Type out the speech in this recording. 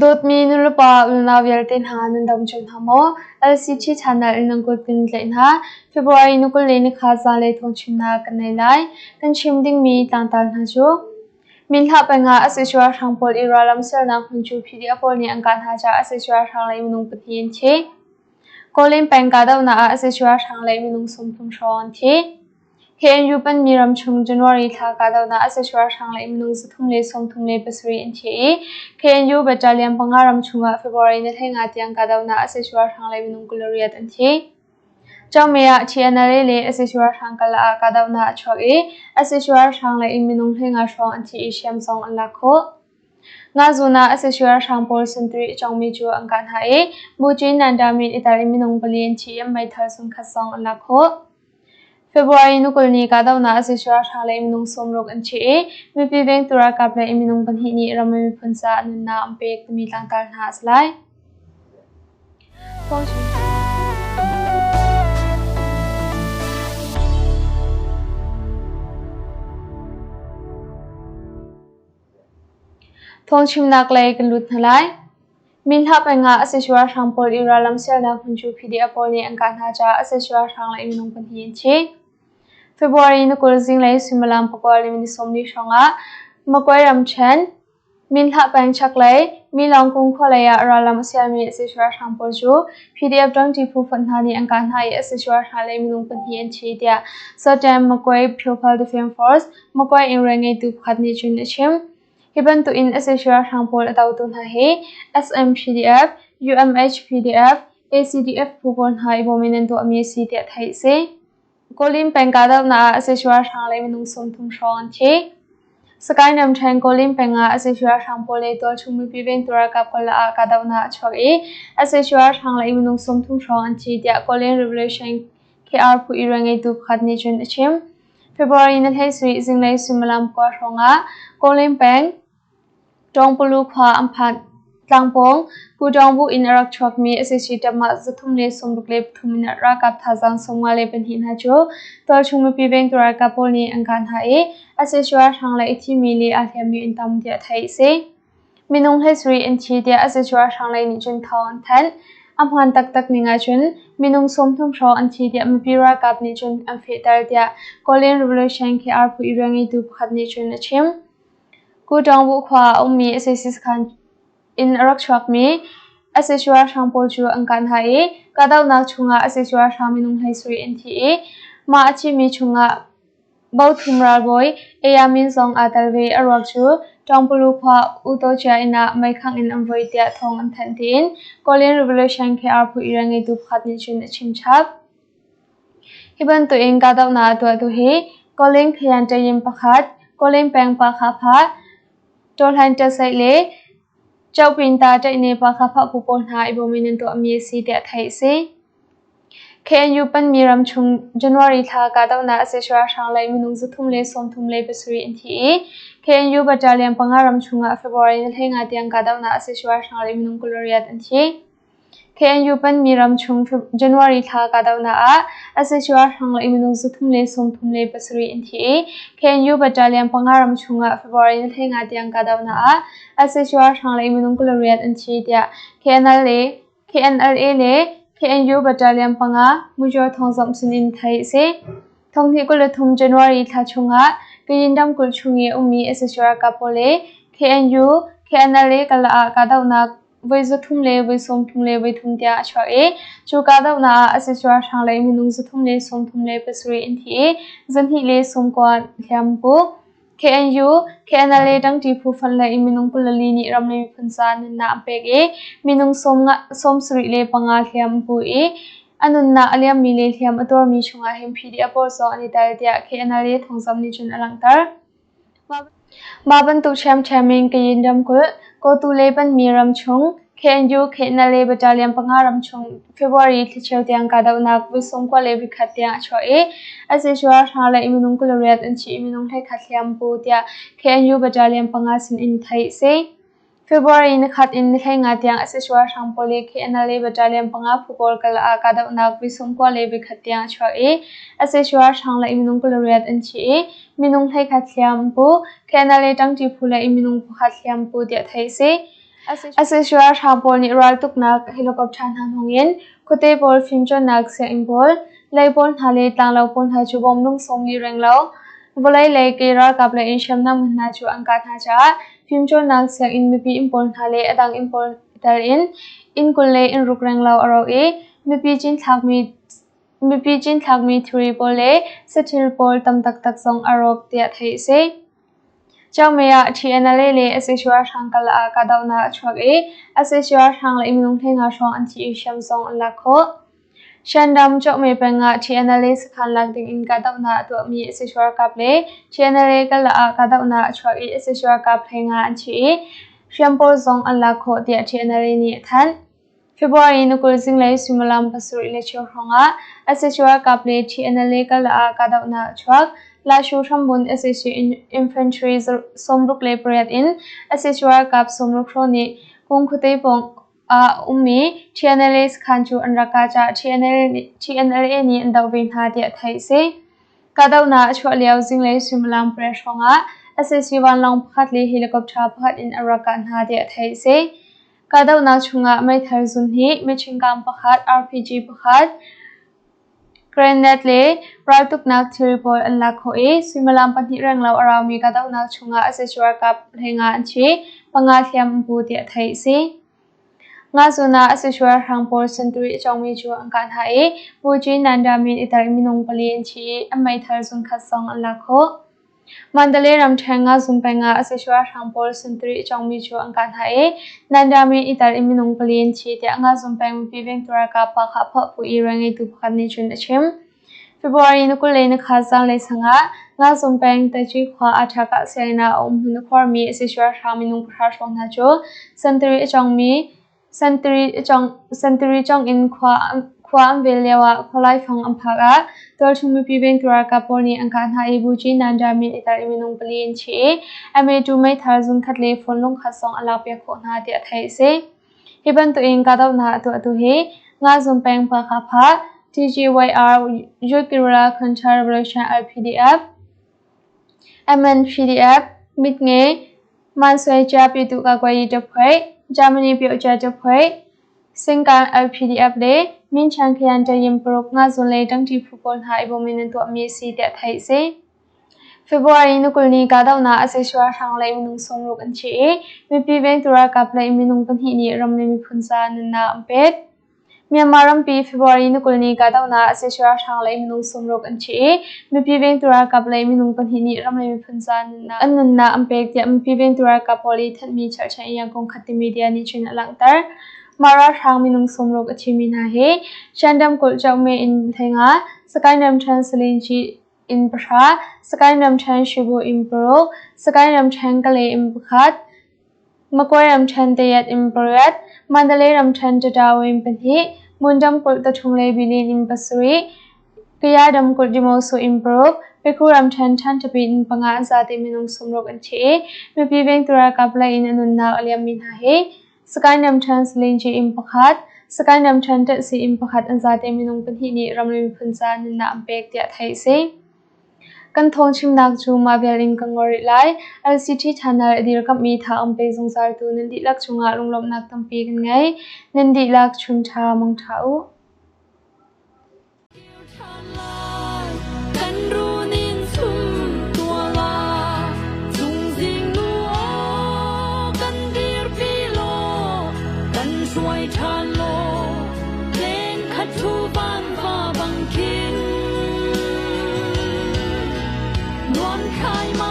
Dawtmi nulepa unau vialte hna nan dam cio hna maw? LCT channel in nan kut kan tlaih hna. February ni 20 le nikhat zanlei thawngchimnak kan nei lai. Kan chim dingmi tlangtar hna cu Minhlah peng ah sac ralhrang pawl i rallam sialnak hmun cu PDF pawl nih an kah hna caah sac ralhrang lei minung pahnih an thi. Kawlin peng kahdohnak ah sac ralhrang lei minung 30 hrawng an thi. KNU panmi ramchung January thla kahdohnak sac ralhrang lei minung 337 an thi i KNU battalion panga ramchung ah February ni 15 tiang kahdohnak sac ralhrang lei minung 28 an thi. Cangmei ah TNLA le sac ralhrang kal ah kahdohnak a chuak i sac ralhrang lei in minung 15 hrawng an thi i hriam zong an lak khawh. Ngazun ah sac ralhrang pawl sentari a cawngmi cu an kah hna i Bucin Nandamin i tel in minung pali an thi i an meithal sungkhat zong an lak khawh. February ni 20 ni kahdohnak a sac ralhrang lei minung 60 an thi i mipi vengtu ralkap lei minung pahnih nih ram le miphun caah nunnak an pek timi tlangtar hna a si lai. Thawngchimnak lei kan lut hna lai. Minhlah peng ah sac ralhrang pawl i rallam sialnak hmun cu PDF pawl nih an kah hna caah sac ralhrang lei minung pahnih an thi. February ni 20 zinglei suimilam pakua le minute 40 hrawng ah Magway ramṭhen Minhlah peng chaklei Milawngkung khualei ah rallam a sialmi sac ralhrang pawl cu PDF ṭangṭi phu fonh hna nih an kah hna i sac ralhrang lei minung pahnih an thi tiah Sawṭem Magway People Defence Force Magway inn rian ngeitu pakhat nih cun a chim. Hi bantuk in sac ralhrang pawl a dotu hna hi SMPDF, UMHPDF, ACDF phu pawl hna i bawm in an tuahmi a si tiah theih a si. Kawlin peng kahdohnak ah sac ralhrang lei minung 30 hrawng an thi. Sakae ramṭhen Kawlin peng ah sac ralhrang pawl le tualchung mipi vengtu ralkap kal ah kahdohnak a chuak i sac ralhrang lei minung 30 hrawng an thi tiah Kawlin Revolution KR phu i rianngeitu pakhat nih cun a chim. February ni 17 zinglei suimilam kua hrawng ah Kawlin peng Tawngpalu khua an phanh. Tlangpawng Kudawngbu in a rak chuakmi sac ṭamah 363 in ralkap thazaang 52 hna cu tualchung mipi vengtu ralkap pawl nih an kah hna i sac ralhrang le i thimi le aa hliammi an tam tiah theih a si. Minung 17 an thi tiah sac ralhrang lei nih cun thawng an thanh. A hmaan taktak ning ahcun minung 30 hrawng an thi tiah mipi ralkap nih cun an fehter tiah Kawlin Revolution KR phu i rianngeitu pakhat nih cun a chim. Kutawngbu khua ah a ummi sac sakhan in a rak chuakmi sac ralhrang pawl cu an kah hna i kahdohnak chungah sac ralhrang minung 17 an thi i mah a thimi chungah Bothum ralbawi Ayamin zong aa tel ve. A ruak cu Tawngpalu khua Utocia inn ah meikhangh in an vui tiah thawng an thanh tiin Kawlin Revolution KR phu i rianngeitu pakhat nih cun a chim chap. Hi bantuk in kahdohnak a tuahtu hi Kawlin Khayan Tayin pakhat, Kawlin peng Pakhapha, Tawhlain Ṭasaih le Chohpinta Ṭaihne Pakhapha phu pawl hna i bawm in an tuahmi a si tiah theih a si. KNU panmi ramchung January thla kahdohnak a sac ralhrang lei minung 337 an thi i KNU battalion panga ramchung ah February ni 15 tiang kahdohnak a sac ralhrang lei minung 28 an thi. KNU panmi ramchung January thla kahdohnak ah sac ralhrang lei minung 337 an thi i KNU battalion panga ramchung ah February ni 15 tiang kahdohnak ah sac ralhrang lei minung 28 an thi tiah KNLA le KNU Battalion panga Mujaw thawngzamh sinin theih a si. 2023 January thla chungah Kayin ramkulh chung i a ummi sac ralkap pawl le KNU, KNLA kala ah kahdohnak voi 300 le voi 33 tiang a chuak i cu kahdohnak ah sac ralhrang lei minung 337 an thi i 290 hliam pu. KNU, KNLA ṭangṭi phu fonh le minung 24 nih ram le miphun ca nunnak an pek i minung 75 hliam an pu i a nunnak a liammi le hliam a tuarmi chungah hin PDF pawl zong an i tel tiah KNLA thawngzamh nih cun a langhter. Mah bantuk ṭhiamṭhiam in Kayin ramkulh, Kawtu le Panmi ram chung KNU KNLA Battalion panga ramchung February thlacheu tiang kahdohnak voi 91 tiang a chuah i sac ralhrang le minung 28 an thi i minung 21 hliam pu tiah KNU Battalion panga sin in theih a si. February nikhat in ni 15 tiang sac ralhrang pawl le KNLA Battalion panga phu pawl kal ah kahdohnak voi 91 tiang a chuah i sac ralhrang le minung 28 an thi i minung 21 hliam pu, KNLA ṭangṭi phu le minung pakhat hliam pu tiah theih a si. Sac ralhrang pawl nih raltuknak helicopter hna hmangin khuate pawl fimcawnnak sianginn pawl, lei pawl hna le tlanglo pawl hna cu bom lung 40 renglo vawlei lei ke ralkap lei in hriamnam hna cu an kah hna caah fimcawnnak sianginn mipi inn pawl hna le a dang inn pawl tel in inn 20 le inn ruk renglo a rawk i mipi cinthlakmi thilri pawl le sathil pawl tam taktak zong a rawk tiah theih a si. Chiangmai ah TNLA le sac ralhrang kal ah kahdohnak a chuak i sac ralhrang le minung 15 hrawng an thi i hriam zong an lak khawh. Shan-ram Chiangmai peng ah TNLA sakhan lak ding in kahdohnak a tuahmi sac ralkap le TNLA kal ah kahdohnak a chuak i sac ralkap 15 an thi i hriam pawl zong an lak khawh tiah TNLA nih a thanh. February ni 20 zinglei suimilam 7:15 hrawngah sac ralkap le TNLA kal ah kahdohnak a chuak. Lashu hrambunh sac Infantry 68 in sac ralkap 60 hrawng nih Kung khuate pawng ah a ummi TNLA sakhan cu an rak kah caah TNLA nih an doh ve hna tiah theih a si. Kahdohnak a chuah lio zinglei suimilam pariat hrawngah sac vanlawng pakhat le helicopter pakhat in an rak kah hna tiah theih a si. Kahdohnak chungah meithal zun hnih, machine gun pakhat, RPG pakhat, grenade le raltuknak thilri pawl an lak khawh i suimilam pahnih renglo a raumi kahdohnak chungah sac ralkap 15 an thi, panga hliam an pu tiah theih a si. Ngazun ah sac ralhrang pawl sentari a cawngmi cu an kah hna i Pu Nanda Min i tel minung pali an thi i an meithal zun khat zong an lak khawh. Mandalay ramṭhen Ngazun peng ah sac ralhrang pawl sentari a cawngmi cu an kah hna i Nandami i tel in minung pali an thi tiah Ngazun peng mipi vengtu ralkap pa kha phuahpu i rianngeitu pakhat nih cun a chim. February ni 20 le nikhat zanlei sang ah Ngazun peng Taci khua ah ṭhakah sianginn ah a um hmun a khuarmi sac ralhrang minung pahra hrawng hna cu sentari a cawngmi Sentari cawng in khua an vel lioah khualaifang an phak ah tualchung mipi vengtu ralkap pawl nih an kah hna i Buci Nanda min i tel i minung pali an thi i MA2 meithal zungkhat le phone lungkhat zong an lakpiak khawh hna tiah theih a si. Hi bantukin kahdohnak a tuahtu hi Ngazun peng Pakha TGYR Youth Guerrilla Counter Revolution LPDF, MNPDF, Mitnge, Mansuaicia Pyituh Kakuayi တပ်ဖွဲ့, Germany ပြောက်ကျားတပ်ဖွဲ့, Singkang LPDF le Minchan Khayan တပ်ရင်း paruk Ngazun le Tangṭi phu pawl hna i bawm in an tuahmi a si tiah theih a si. February ni 20 ni kahdohnak a sac ralhrang lei minung 60 an thi i mipi vengtu ralkap lei minung pahnih nih ram le miphun ca nunnak an pek. Myanmar rampi February ni 20 ni kahdohnak a sac ralhrang lei minung 60 an thi i mipi vengtu ralkap lei minung pahnih nih ram le miphun ca an nunnak an pek tiah mipi vengtu ralkap pawl i thanhmi cherhchan i Yangon Khatti media nih cun a langhter. Mah ralhrang minung 60 a thimi hna hi Shan ramkulh Kyaukme in 15, Sagaing ramṭhen Salingyi in pahra, Sagaing ramṭhen Shibu in paruk, Sagaing ramṭhen Kalay in pakhat, Magway ramṭhen Tayat in pariat, Mandalay ramṭhen Tataw in pahnih, Mon ramkulh Taṭhung le Bilin in pasarih, Kaya ramkulh Demoso in paruk, Pekhu ramṭhen Ṭhanṭapi in panga an zate minung 60 an thi i mipi vengtu ralkap lei in a nunnak a liammi hna hi Sagaing ramṭhen Salingyi in pakhat, Sagaing ramṭhen Ṭanhsi in pakhat an zate minung pahnih nih ram le miphun ca nunnak an pek tiah theih a si. Kan thawngchimnak cu mah vial in kan ngol rih lai. LCT channel a dirkamhmi tha an pe zungzaltu nan dihlak cungah lunglawmhnak tampi kan ngei. Nan dihlak chun ṭha mang ṭha u. Kan runin sum tua la Cungzing nu aw kan dirpi law kan hruai ṭhan law Leng khat thu van va bang khin Nuam khai ma.